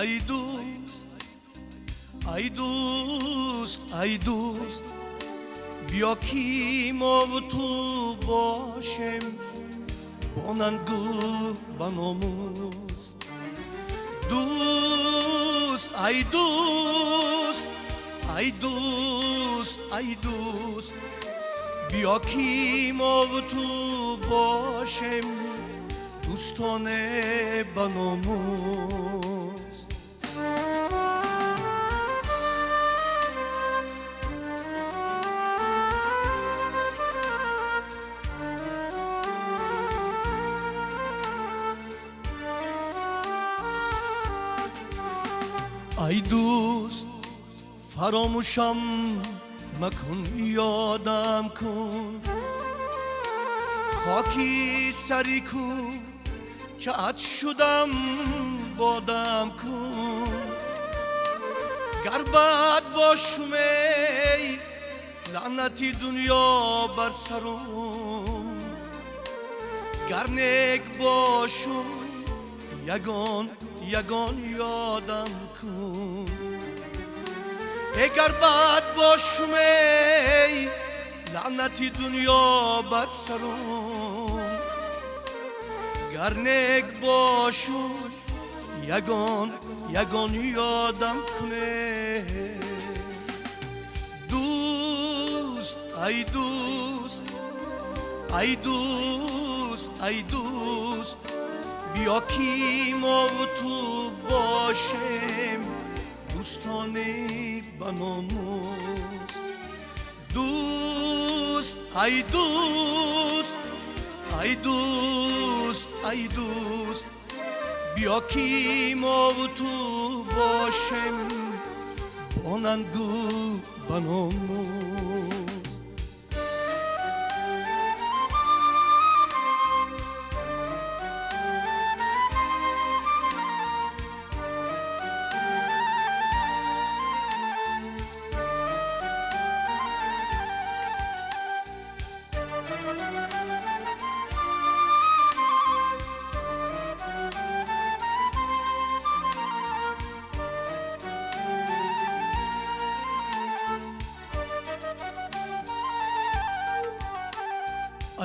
ай дӯст, ай дӯст, ай дӯст, биё ки мову ту бошем бо нангу ба номус. Дӯст, ай дӯст, ай дӯст, ай дӯст, биё ки мову ту бошем дӯстоне ба номус. Ай дӯст, фаромӯшам макун, ёдам кун, хоки сари кӯчаат шудам, бодам кун. Гар бад бошум, эй лаънати дунё бар сарум, гар нек бошум, ягон ягон ёдам кун. Эгар бад бошум, эй лаънати дунё бар сарум, гар нек бошум, ягон ягон ёдам куне. Дӯст, ай дӯст, ай дӯст, ай дӯст, биё ки мову ту бошем дӯстони ба номус. Дӯст, ай дӯст, ай дӯст, ай дӯст, биё ки мову ту бошем бо нангу ба номус.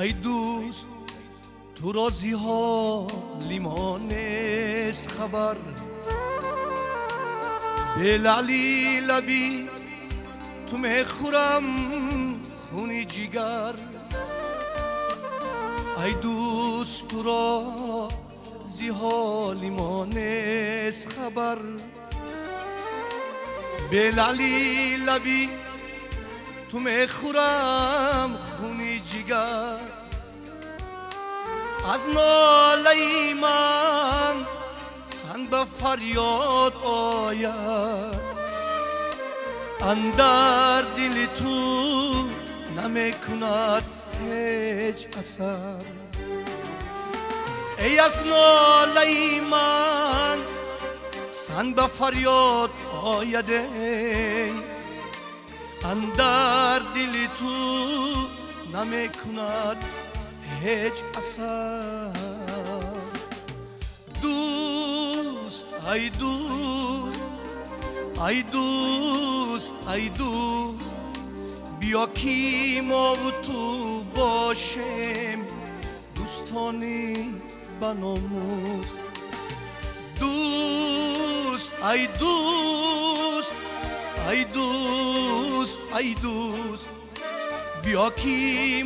Ай дӯст, ту рози ҳоли мо нест хабар, бе лаъли лаби ту мехӯрам хуни ҷигар. Ай дӯст, ту рози ҳоли мо нест хабар, бе лаъли лаби ту мехӯрам хуни ҷигар. Аз нолаи ман санг ба фарёд ояд, андар дили ту намекунад ҳеҷ асар. Эй аз нолаи ман санг ба фарёд ояд, эй андар дили ту намекунад ҳеҷ асар. Дӯст, ай дӯст, ай дӯст, ай дӯст, биё ки мову ту бошем дӯстони ба номус. Дӯст, ай дӯст, ай дӯст, ай дӯст, биё ки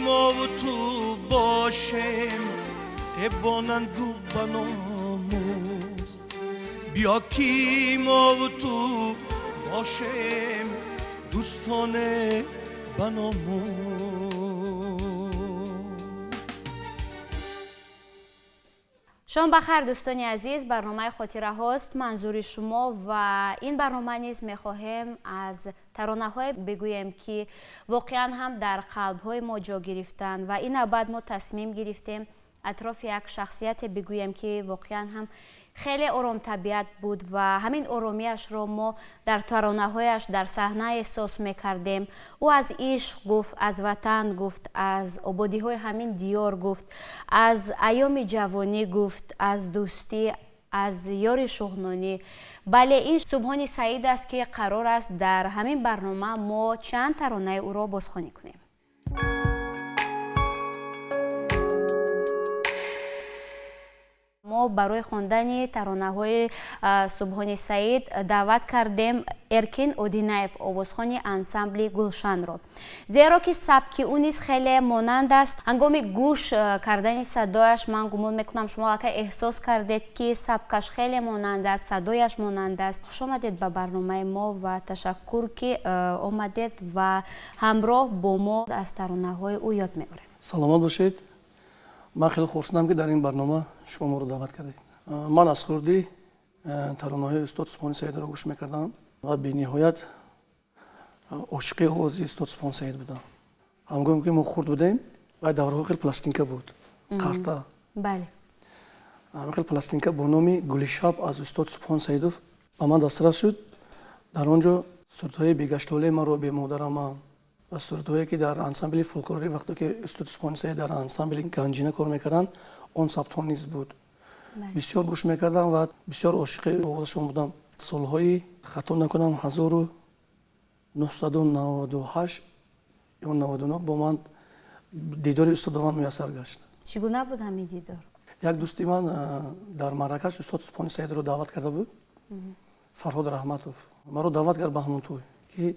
мову ту бошем э бо нангу ба номус. Биё ки мову ту бошем дӯстоне ба номус. Шом бахайр, дӯстони азиз. Барномаи хотираҳост манзури шумо ва ин барнома низ мехоҳем аз таронаҳое бигӯем, ки воқеан ҳам дар қалбҳои мо ҷо гирифтанд ва ин навбат мо тасмим гирифтем атрофи як шахсияте бигӯем, ки воқеан ҳам хеле оромтабиат буд ва ҳамин оромиашро мо дар таронаҳояш дар саҳна эҳсос мекардем. Ӯ аз ишқ гуфт, аз ватан гуфт, аз ободиҳои ҳамин диёр гуфт, аз айёми ҷавонӣ гуфт, аз дӯстӣ, Аз ёри Шуғнонӣ. Бале, ин Субҳони Саид аст, ки қарор аст дар ҳамин барнома мо чанд таронаи ӯро бозхонӣ кунем. Мо барои хондани таронаҳои Субҳони Саид даъват кардем Эркин Одинаев, овозхони ансамбли Гулшанро, зеро ки сабки ӯ низ хеле монанд аст. Ҳангоми гӯш кардани садояш, ман гумон мекунам, шумо аллакай эҳсос кардед, ки сабкаш хеле монанд аст, садояш монанд аст. Хуш омадед ба барномаи мо ва ташаккур, ки омадед ва ҳамроҳ бо мо аз таронаҳои ӯ ёд меорем. Саломат бошед. Ман хеле хурсандам, ки дар ин барнома шумо моро даъват кардед. Ман аз хурдӣ таронаҳои устод Субҳони Саидро гӯш мекардам ва бениҳоят ошиқи овози устод Субҳон Саид будам. Ҳангоме ки мо хурд будем, вай давраҳо хеле пластинка буд, қарта. Ҳамин хел пластинка бо номи Гулишаб аз устод Субҳон Саидов ба ман дастрас шуд. Дар он ҷо сурудҳои Бегаштоле маро бемодарам ман ва сурудҳое, ки дар ансамбли фолклорӣ, вақте ки устод Субҳони Саид дар ансамбли Ганҷина кор мекарданд, он сабтҳо низ буд. Бисёр гӯш мекардам ва бисёр ошиқи овозашон будам. Солҳои, хато накунам, 1998 ё 99 бо ман дидори устод ба ман муяссар гашт. Чӣ гуна буд ҳамин дидор? Як дӯсти ман дар Марракаш устод Субҳони Саидро даъват карда буд, Фарҳод Раҳматов. Маро даъват кард ба ҳамон тӯй, ки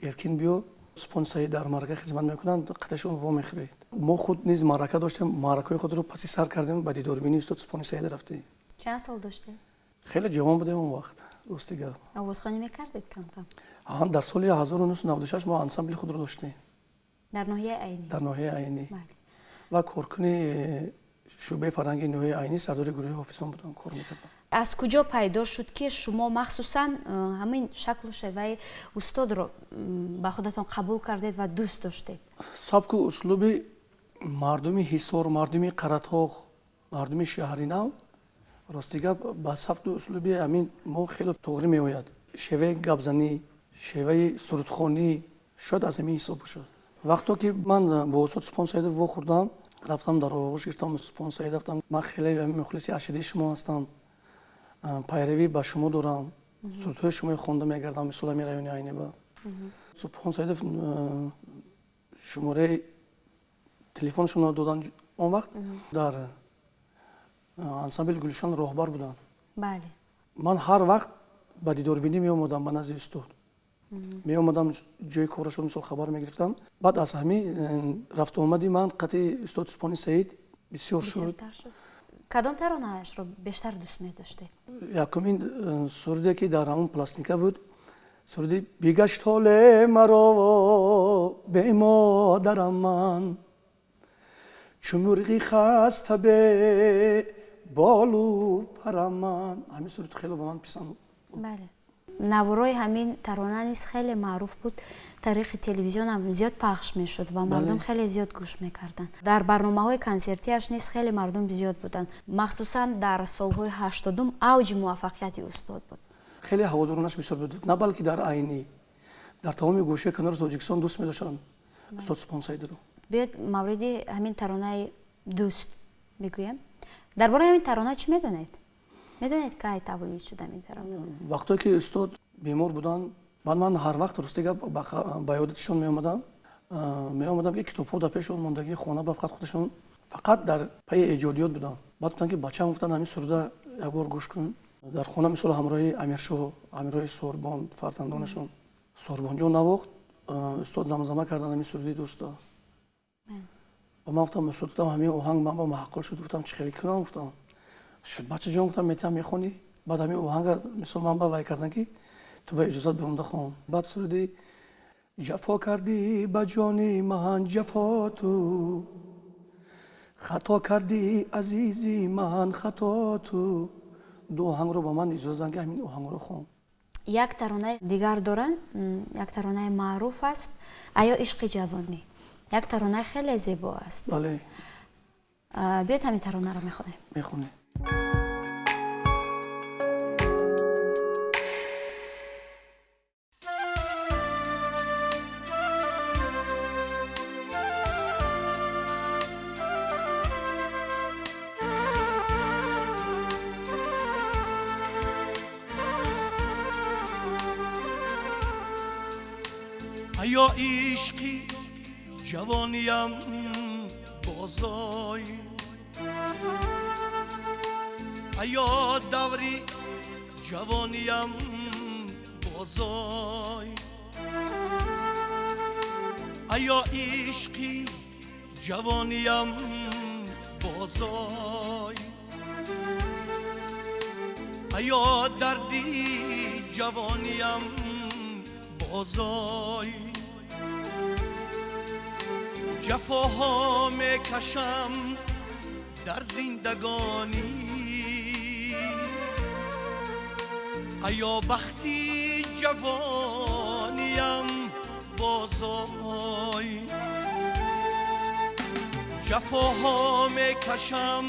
Эркин, биё, Субҳони Саид дар маърака хизмат мекунанд, қаташон вомехӯред. Мо худ низ маърака доштем, маъракаҳои худро паси сар кардем, ба дидорбинии устод Субҳони Саид рафтем. Чанд сол доштед? Хеле ҷавон будем он вақт, рости гап. Овозхонӣ мекардед камкам? Дар соли 1996 мо ансамбли худро доштем. Дар ноҳияи Айнӣ? Дар ноҳияи Айнӣ. Ва коркуни шӯъбаи фарҳанги ноҳияи Айнӣ, сардори гурӯҳи ҳофизон будам, кор мекардам. Аз куҷо пайдо шуд, ки шумо махсусан ҳамин шаклу шеваи устодро ба худатон қабул кардед ва дӯст доштед? Сабку услуби мардуми Ҳисор, мардуми Қаратоғ, мардуми шаҳри Нав, рости гап, ба сабку услуби ҳамин мо хеле туғрӣ меояд. Шеваи гапзанӣ, шеваи сурудхонӣ шояд аз ҳамин ҳисоб бошад. Вақто ки ман бо устод Субҳон Саидов вохӯрдам, рафтам, дар оғӯш гирифтам Субҳон Саид, рафтам: «Ман хеле мухлиси ашадии шумо ҳастам, пайравӣ ба шумо дорам, сурудҳои шумои хонда мегардам, мисол, ҳамин райони Айниба». Субҳон Саидов шумораи телефоншонро доданд. Он вақт дар ансамбли Гулшан роҳбар буданд. Ман ҳар вақт ба дидорбинӣ меомадам, ба назди устод меомадам, ҷои корашон, мисол, хабар мегирифтам. Баъд аз ҳамин рафтуомади ман қатъи устод Субҳони Саид бисёр шуд. Кадом таронаашро бештар дӯст медоштед? Якумин суруде, ки дар ҳамон пластинка буд, суруди «Бигашт ҳоле маро бемодарам ман, чу мурғи хаста бе болу парам ман». Ҳамин суруд хеле ба ман писанд. Бале, наворои ҳамин тарона низ хеле маъруф буд, тариқи телевизионам зиёд пахш мешуд ва мардум хеле зиёд гӯш мекарданд. Дар барномаҳои консертиаш низ хеле мардум зиёд буданд. Махсусан дар солҳои 80-ум авҷи муваффақияти устод буд. Хеле ҳаводоронаш бисёр буд, на балки дар Айнӣ, дар тамоми гӯшаи канори Тоҷикистон дӯст медоштанд устод Субҳон Саидро. Биёед, мавриди ҳамин таронаи «Дӯст» бигӯем. Дар бораи ҳамин тарона чӣ медонед? Медонед, кай тавлид шуд ҳамин тарона? Вақтое ки устод бемор буданд, баъд ман ҳар вақт, рости гап, ба ёдатшон меомадам, ки китобҳо дар пешон мондагии хона ба фақат худашон фақат дар пайи эҷодиёт буданд. Баъд гуфтанд, ки бачаам, гуфтанд, ҳамин суруда як бор гӯш кун. Дар хона, мисол, ҳамроҳи Амиршоҳ, ҳамроҳи Сорбон, фарзандонашон, Сорбонҷон навохт, устод замзама карданд ҳамин суруди «Дӯста». Ба ман гуфтам, устод, гуфтам, ҳамин оҳанг ман ба маъқул шуд, гуфтам, чӣ хеле кунам? Гуфтам, шуд, бачаҷон, гуфтам, метиҳам, мехонӣ. Баъд ҳамин оҳанга, мисол, ман ба вай кардам, ки ту ба иҷозат биромда хон. Баъд суруди «Ҷафо кардӣ ба ҷони ман, ҷафо ту, хато кардӣ, азизи ман, хато ту», ду оҳангро ба ман иҷозат доданд, ки ҳамин оҳангро хон. Як таронаи дигар доранд, як таронаи маъруф аст, «Аё ишқи ҷавонӣ». Як таронаи хеле зебо аст. Бале. Биёед, ҳамин таронаро мехонем. Мехонем. Ая ишқи ҷавониям бозой, ая даври ҷавониям бозой, ая ишқи ҷавониям бозой, ая дарди ҷавониям бозой. Ҷафоҳо мекашам дар зиндагонӣ, ая бахти ҷавониям бозой. Ҷафоҳо мекашам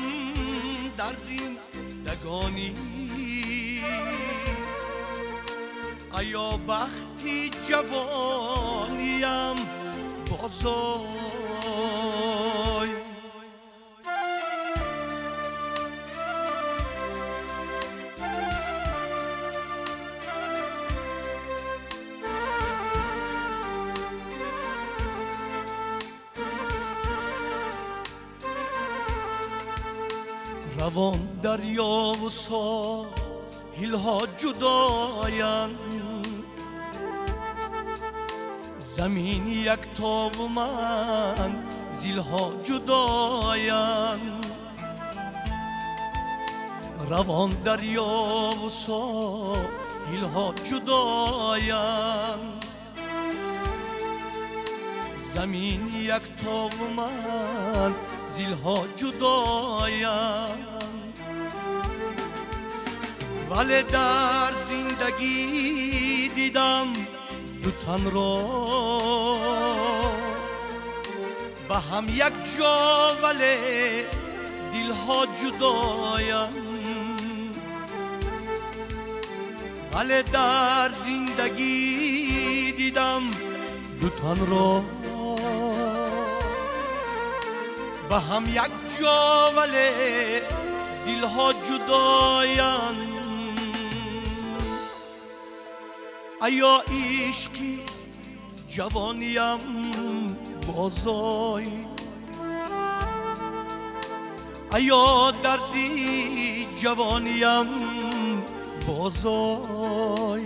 дар зиндагонӣ, ая бахти ҷавониям бозой. Равон дарёву соҳилҳо ҷудоянд, замин яктову манзилҳо ҷудоянд. Равон дарёву соҳилҳо ҷудоянд, замин яктову манзилҳо ҷудоянд. Вале дар зиндагӣ дидам ду танро ба ҳам якҷо, вале дилҳо ҷудоянд. Вале дар зиндагӣ дидам ду танро ба ҳам якҷо, вале дилҳо ҷудоянд. Ая ишқи ҷавониям бозой, ая дарди ҷавониям бозой.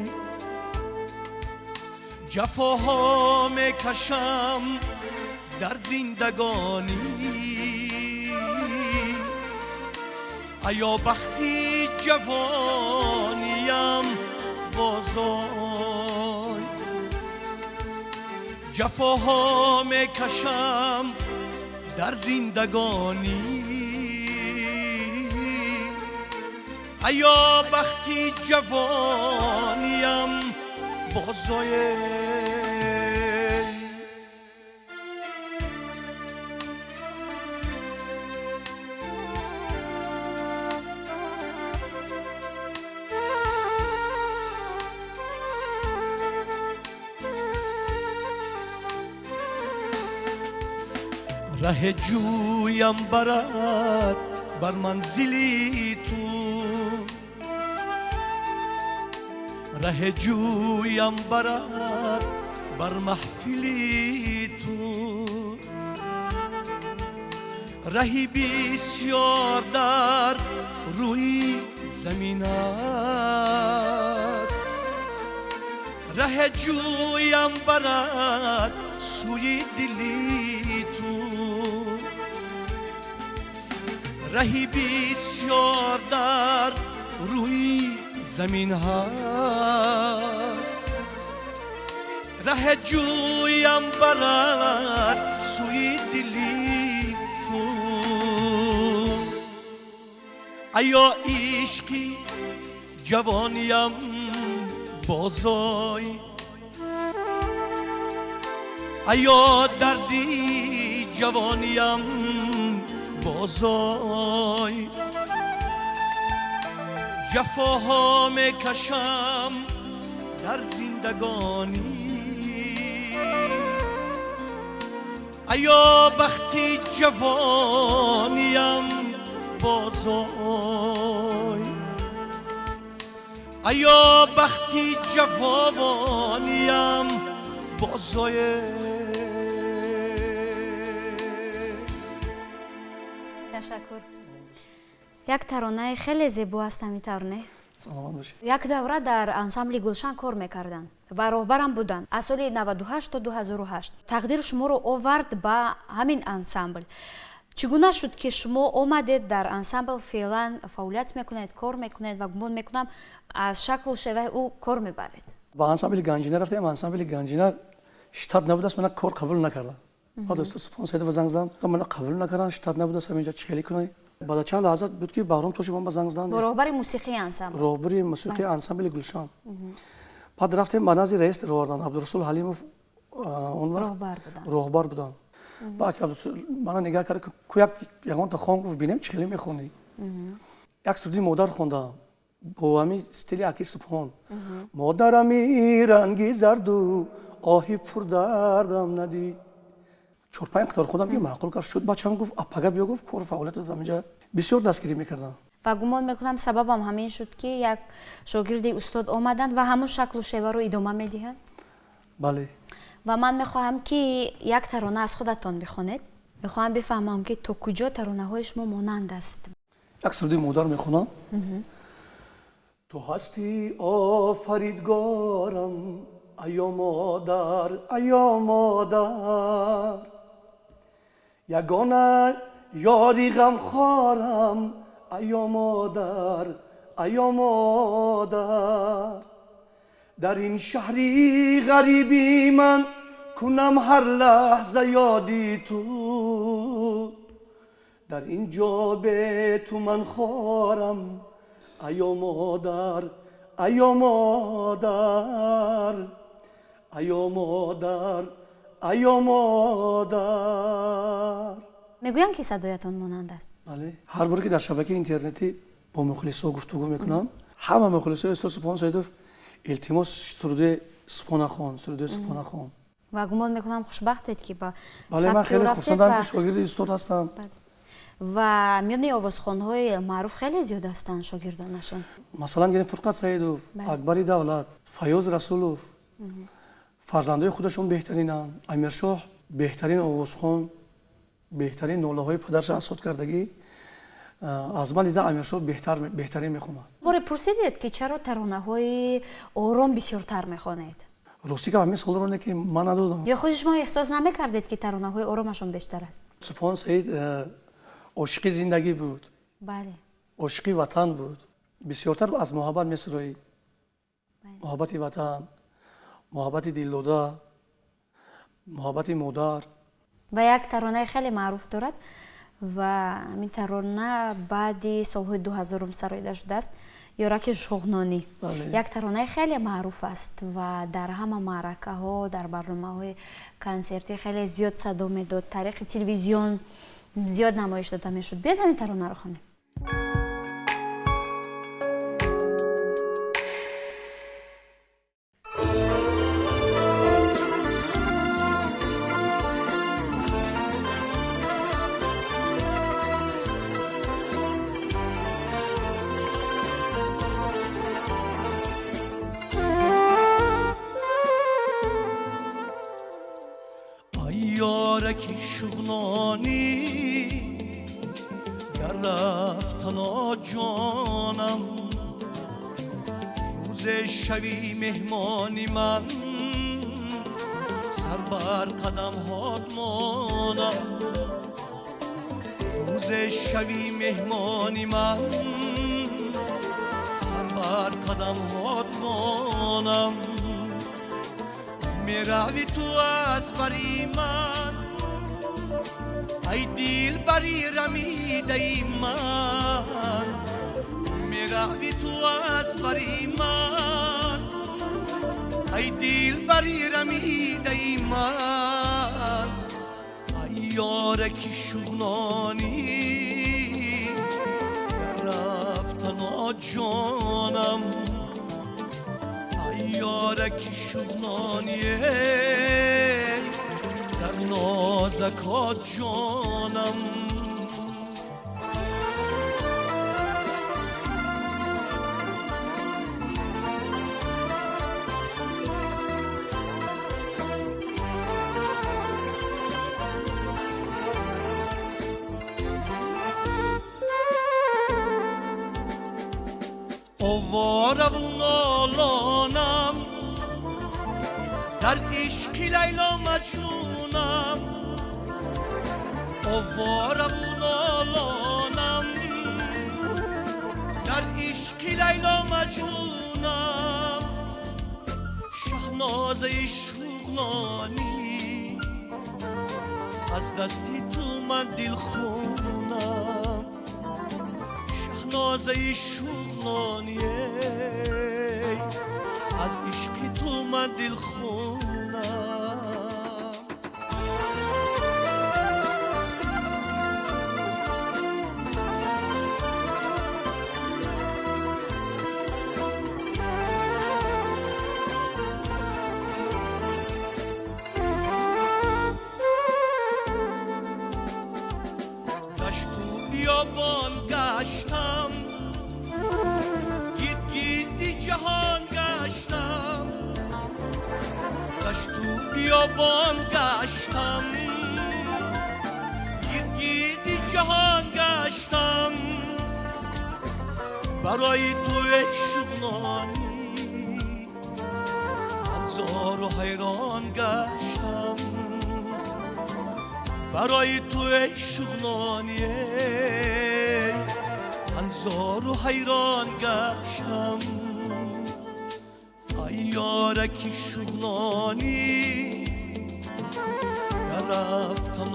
Ҷафоҳо мекашам дар зиндагонӣ, ая бахти ҷавониям бозой. Ҷафоҳо мекашам дар зиндагонӣ, ая бахти ҷавониям бозой. Раҳ ҷӯям барад бар манзили ту, раҳ ҷӯям барад бар маҳфили ту. Раҳи бисёр дар рӯи замин аст, раҳ ҷӯям барад сӯи дили ту. Раҳи бисёр дар рӯи замин ҳаст, раҳ ҷӯям барад сӯи дили ту. Ая ишқи ҷавониям бозой, ая дарди ҷавониям бозой. Ҷафоҳо мекашам дар зиндагонӣ, ая бахти ҷавониям бозой, ая бахти ҷавониям бозое. Ташаккур. Як таронаи хеле зебо аст ҳамин тарона. Саломат бошед. Як давра дар ансамбли Гулшан кор мекарданд ва роҳбарам буданд аз соли 98 то 2008. Тақдир шуморо овард ба ҳамин ансамбл. Чӣ гуна шуд, ки шумо омадед дар ансамбл, феълан фаъолият мекунед, кор мекунед ва гумон мекунам аз шаклу шеваи ӯ кор мебаред? Ба ансамбли Ганҷина рафтем, ансамбли Ганҷина штат набудааст, мана кор қабул накардам. Баъд устод Субҳон Саидов занг задам, мана қабул накардам, штат набудааст, ҳаминҷа чӣ хеле кунед? Баъд чанд лаҳза буд, ки Баҳром Тошев ба занг заданд. Бо роҳбари мусиқии ансамбл. Роҳбари мусиқии ансамбли Гулшан. Баъд рафтем ба назди раис ровардан, Абдурасул Ҳалимов он вақт роҳбар буданд. Баъд мана нигоҳ кард, ку як ягонта хон, гуфт, бинем чӣ хеле мехонӣ. Як суруди модар хондам бо ҳамин стили аки Субҳон. Модарами ранги зарду оҳи пурдардам надид. 4-5 қатор хондам, ки маъқул кард шуд. Бачам гуфт, апага биё, гуфт, кор фаъолият додам инҷа. Бисёр дастгирӣ мекардам. Ва гумон мекунам сабабам ҳамин шуд, ки як шогирди устод омаданд ва ҳамун шаклу шеваро идома медиҳанд. Бале. Ва ман мехоҳам, ки як тарона аз худатон бихонед. Мехоҳам бифаҳмам, ки то куҷо таронаҳои шумо монанд аст. Як суруди модар мехонам. Ту ҳастӣ офаридгорам, айё модар, айё модар, ягона ёри ғамхорам, айё модар, айё модар. Дар ин шаҳри ғариби ман кунам ҳар лаҳза ёди ту, дар ин ҷо бе ту ман хорам, айё модар, айё модар, айё модар, айё модар. Мегӯянд, ки садоятон монанд аст. Бале, ҳар боре ки дар шабакаи интернетӣ бо мухлисҳо гуфтугӯ мекунам, ҳама мухлисҳои устод Субҳон Саидов илтимос, суруди Субҳонахон, суруди Субҳонахон. Ва гумон мекунам хушбахтед, ки ба Бале, ман хеле хурсандам, ки шогирди устод ҳастам. Ва миёни овозхонҳои маъруф хеле зиёд ҳастанд шогирдонашон. Масалан, гирем Фурқат Саидов, Акбари Давлат, Фаёз Расулов, фарзандои худашон беҳтаринанд. Амиршоҳ беҳтарин овозхон, беҳтарин нолаҳои падарша асод кардагӣ. Аз ман дида Амиршоҳ беҳтарин мехонад. Боре пурсидед, ки чаро таронаҳои ором бисёртар мехонед? Рости гап, ҳамин саволро не, ки ман надодам. Ё худи шумо эҳсос намекардед, ки таронаҳои оромашон бештар аст? Субҳон Саид ошиқи зиндагӣ буд. Ошиқи ватан буд. Бисёртар аз муҳаббат месуроид. Муҳаббати ватан, муҳаббати дилдода, муҳаббати модар. Ва як таронаи хеле маъруф дорад ва ҳамин тарона баъди солҳои 2000 сароида шудааст, Ёраки Шуғнонӣ. Як таронаи хеле маъруф аст ва дар ҳама маъракаҳо, дар барномаҳои консертӣ хеле зиёд садо медод, тариқи телевизион зиёд намоиш дода мешуд. Биёед ҳамин таронаро хонем. Ёраки Шуғнонӣ, гар рафтано ҷонам, рӯзе шавӣ меҳмони ман, сар бар қадамҳот монам. Рӯзе шавӣ меҳмони ман, сар бар қадамҳот монам. Меравӣ ту аз бари ман, ай дилбари рамидаи ман. Меравӣ ту аз бари ман, ай дилбари рамидаи ман. Ай ёраки Шуғнонӣ, дар рафтано ҷонам, ай ёраки Шуғнонӣ, дар нозакот ҷонам. آواره و نالانم در عشق لیلا مجنونم آواره و نالانم در عشق لیلا مجنونم شهناز شغلانی از دستی تو من دل خونم شهناز شغلانی از عشق تو من دل خونم دشت و بیابان گشتم گید گیدی جهان گشتم دشت و بیابان گشتم گید گیدی جهان گشتم برای تو شغلانی من زار و حیران گشتم برای تو شغلانی من زار و حیران گشتم ای یارک شغلانی در رفتن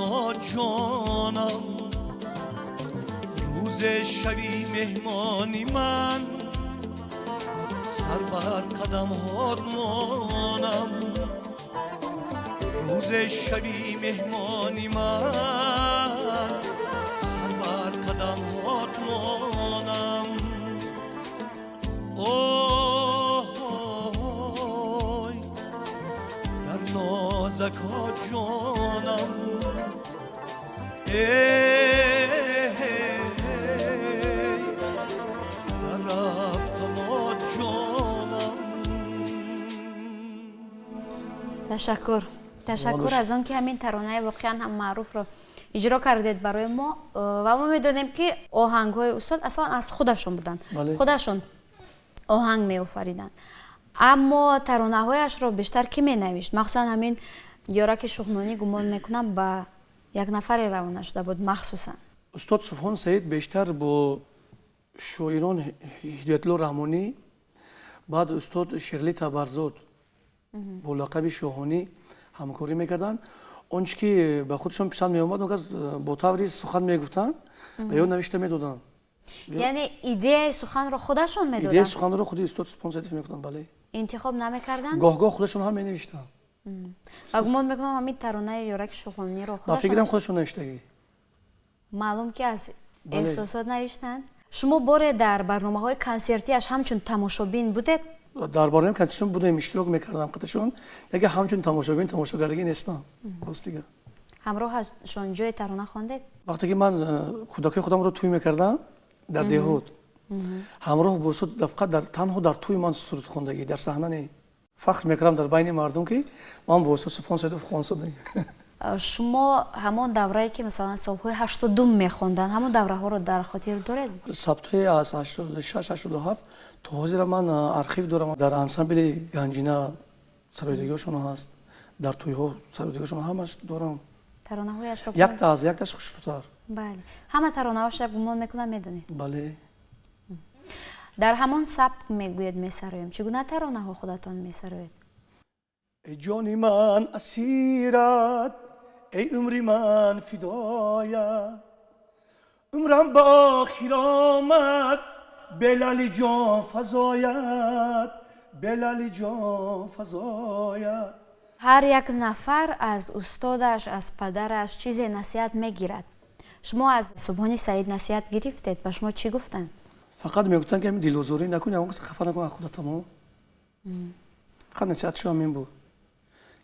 جانم روز شبی مهمانی من سر بر قدم هات مانم روز شبی مهمانی من سر بر قدم هات مانم آی در نازک ها جانم ای در رفتن ها جانم. تشکر تشکر از آن که همین ترانه واقعا هم معروف رو اجرا کردید برای ما و ما میدونیم که آهنگ های استاد اصلا از خودشون بودن، خودشون آهنگ می آفریدن، اما ترانه هایش رو بیشتر کی می نوشت؟ مخصوصا همین یارک شغنانی گمان میکنم با یک نفر روانه شده بود مخصوصا. استاد سبحان سعید بیشتر با شاعران هدایت الله رحمانی، بعد استاد شیرعلی تبرزاد با لقب شاهانی همکاری میکردن. آنچه که به خودشان پسند میآمد اون با طوری سخن میگفتن و یا نوشته میدادن. یعنی ایده سخن رو خودشون میدادن؟ ایده سخن رو خود استاد سبحان سعید میگفتن. بله. انتخاب نمیکردن؟ گاه گاه خودشون هم مینوشتن. و گمان میکنم همین ترانه یارک شغلانی رو خودشون فکرم خودشون نوشتگی. معلوم که از احساسات نوشتن. شما باره در برنامه های کنسرتیش همچون تماشابین بودید؟ در برنامه کنسرتشون بودم، اشتراک میکردم قطعشون، دیگه همچون تماشابین تماشاگرگی نیستم. راست دیگه. همراهشون جای ترانه خواندید؟ وقتی که من کودکی خودم رو توی میکردم در دهات، همراه با استاد فقط در تنها در توی من سرود خوندگی، در صحنه نه. فخر میکردم در بین مردم که من با استاد سبحان سعیدов خوندم. شما همان دوره‌ای که مثلا سال‌های 82 می‌خوندن، همون دوره‌ها رو در خاطر دارید؟ ثبت‌های از 86 87 تا حاضر من آرشیو دارم. در انسامبل گنجینه سرودگی‌هاشون هست، در توی‌ها سرودگی‌هاشون همش دارم. ترانه‌هایش رو یک تا از یک تاش خوش‌تر. بله، همه ترانه‌هاش گمان می‌کنم می‌دونید. بله. در همان سبک میگوید میسرایم. چگونه ترانه‌ها خودتان میسرایید؟ ای جان من اسیرت، ای عمری من فدایت، عمرم به آخر آمد، بلال جان فزاید، بلال جان فزاید. هر یک نفر از استادش، از پدرش چیز نصیحت میگیرد. شما از سبحانی سعید نصیحت گرفتید، به شما چی گفتن؟ فقط میگفتن که دلوزوری نکن، اون خفه نکن خودت تمام. فقط نصیحت شما این بود.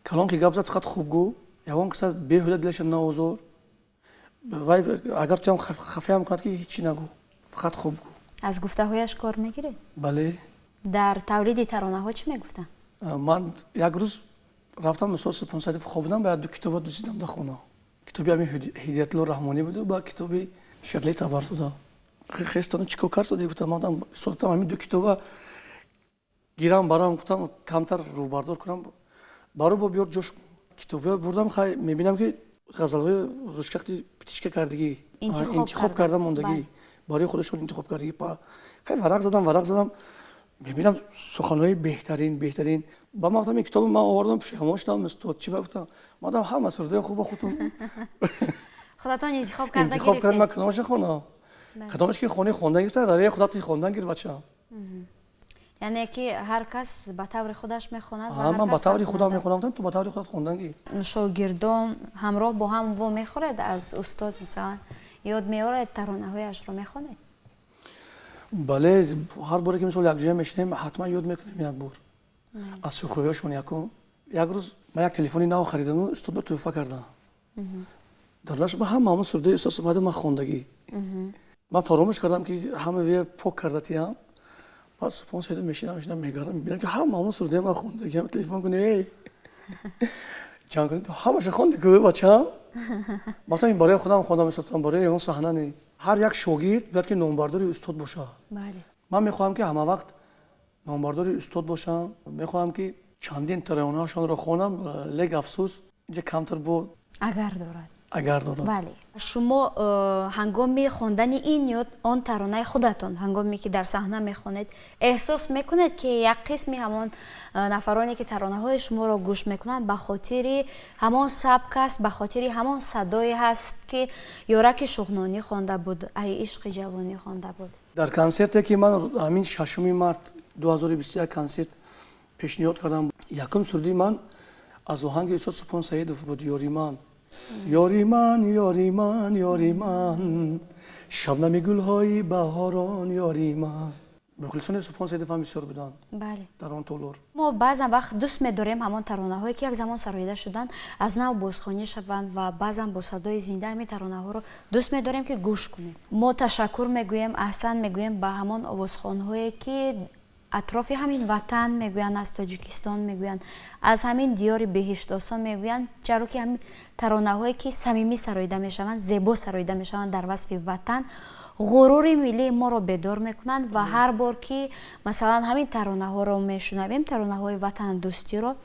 کلام که گپ زد فقط خوب گو، یوان کس بیهوده دلش نازور. وای اگر تو هم خفه هم کند که هیچی نگو، فقط خوب گو. از گفته هایش کار میگیرید؟ بله. در تولید ترانه ها چی میگفتن؟ من یک روز رفتم مثلا سبحان سعید خوابیدم، بعد دو کتاب دوزیدم در خونه. کتابی همین هدایت الله رحمانی بود و با کتابی شیرعلی تبرزاده. Хестона чикор кард? Гуфтам, ман устодам ҳамин ду китоба гирам барам, гуфтам камтар рӯбардор кунам. Баро бо биёр ҷош китоба бурдам, хай мебинам ки ғазалҳои ручкахти птичка кардагӣ интихоб карда мондагӣ барои худашон интихоб кардагӣ. Хай варақ задам, варақ задам, мебинам суханҳои беҳтарин, беҳтарин. Ба ман гуфтам, ин китобро ман овардам, пушаймон шудам, устод чӣ ба гуфтам? Ман гуфтам, ҳама сурудҳои хуба худтон худатон интихоб карда интихоб кардам, ман кадомаша хонам? Кадомаш ки хонаи хондан гирифта, равияи худат хондан гир, бачаам. Яъне ки ҳар кас ба таври худаш мехонад. Ман ба таври худам мехонам, ту ба таври худат хондан гир. Шогирдон ҳамроҳ бо ҳам во мехӯред аз устод, масалан ёд меоред, таронаҳояшро мехонед? Бале, ҳар боре ки мисол якҷоя мешинем, ҳатман ёд мекунем як бор аз шӯхиҳояшон. Якум як рӯз ман як телефони нав харидаму устод ба тӯҳфа кардам. Дар лаш ба ҳама ҳамон сурудҳои устод Субҳонӣ ман хондагӣ. Ман фаромӯш кардам ки ҳама вия пок карда тиям. Баъд Субҳон Саидов мешинам, мешинам, мегардам, мебинам ки ҳама ҳамон сурудҳои ман хондагиам. Телефон кунӣ, эй ҷанг кунӣ, ту ҳамаша хонди ку, бачаам? Ман гуфтам, ин барои худам хондам, устодам, барои ягон саҳна не. Ҳар як шогирд бояд ки номбардори устод бошад. Ман мехоҳам ки ҳама вақт номбардори устод бошам, мехоҳам ки чандин таронаҳошонро хонам, лек афсӯс инҷа камтар бо агар дорад. Агар дорад. Бале. Шумо ҳангоми хондани ин ё он таронаи худатон, ҳангоме ки дар саҳна мехонед, эҳсос мекунед ки як қисми ҳамон нафароне ки таронаҳои шуморо гӯш мекунанд, ба хотири ҳамон сабк аст, ба хотири ҳамон садое ҳаст ки ёраки шуғнонӣ хонда буд, ай ишқи ҷавонӣ хонда буд? Дар консерте ки ман ҳамин 6 март 2021 консерт пешниҳод кардам, якум суруди ман аз оҳанги устод Субҳон Саидов буд, ёри ман. Ёри ман, ёри ман, ёри ман, шабнами гулҳои баҳорон, ёри ман. Мухлисони Субҳон Саидов ҳам бисёр буданд дар он толор. Мо баъзан вақт дӯст медорем ҳамон таронаҳое ки як замон сароида шуданд, аз нав бозхонӣ шаванд ва баъзан бо садои зинда ҳамин таронаҳоро дӯст медорем ки гӯш кунем. Мо ташаккур мегӯем, аҳсан мегӯем ба ҳамон овозхонҳое ки атрофи ҳамин ватан мегӯянд, аз Тоҷикистон мегӯянд, аз ҳамин диёри беҳиштосо мегӯянд, чаро ки ҳамин таронаҳое ки самимӣ сароида мешаванд, зебо сароида мешаванд дар васфи ватан, ғурури миллии моро бедор мекунанд ва ҳар бор ки масалан ҳамин таронаҳоро мешунавем, таронаҳои ватандӯстиро,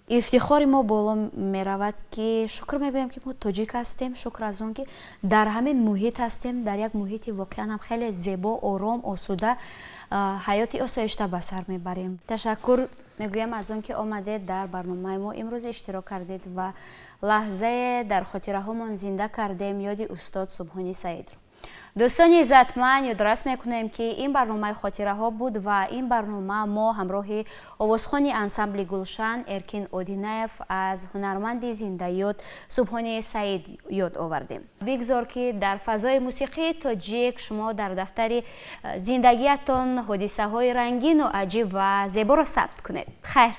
ифтихори мо боло меравад ки шукр мегӯем ки мо тоҷик ҳастем, шукр аз он ки дар ҳамин муҳит ҳастем, дар як муҳити воқеан ҳам хеле зебо, ором, осуда ҳаёти осоишта ба сар мебарем. Ташаккур мегӯям аз он ки омадед дар барномаи мо имрӯз иштирок кардед ва лаҳзае дар хотираҳомон зинда кардем ёди устод Субҳони Саидро. Дӯстони иззатманд, ёдрас мекунем ки ин барномаи хотираҳо буд ва ин барнома мо ҳамроҳи овозхони ансамбли Гулшан Эркин Одинаев аз ҳунарманди зиндаёд Субҳони Саид ёд овардем. Бигзор ки дар фазои мусиқии тоҷик шумо дар дафтари зиндагиятон ҳодисаҳои рангину аҷиб ва зеборо сабт кунед. Хайр.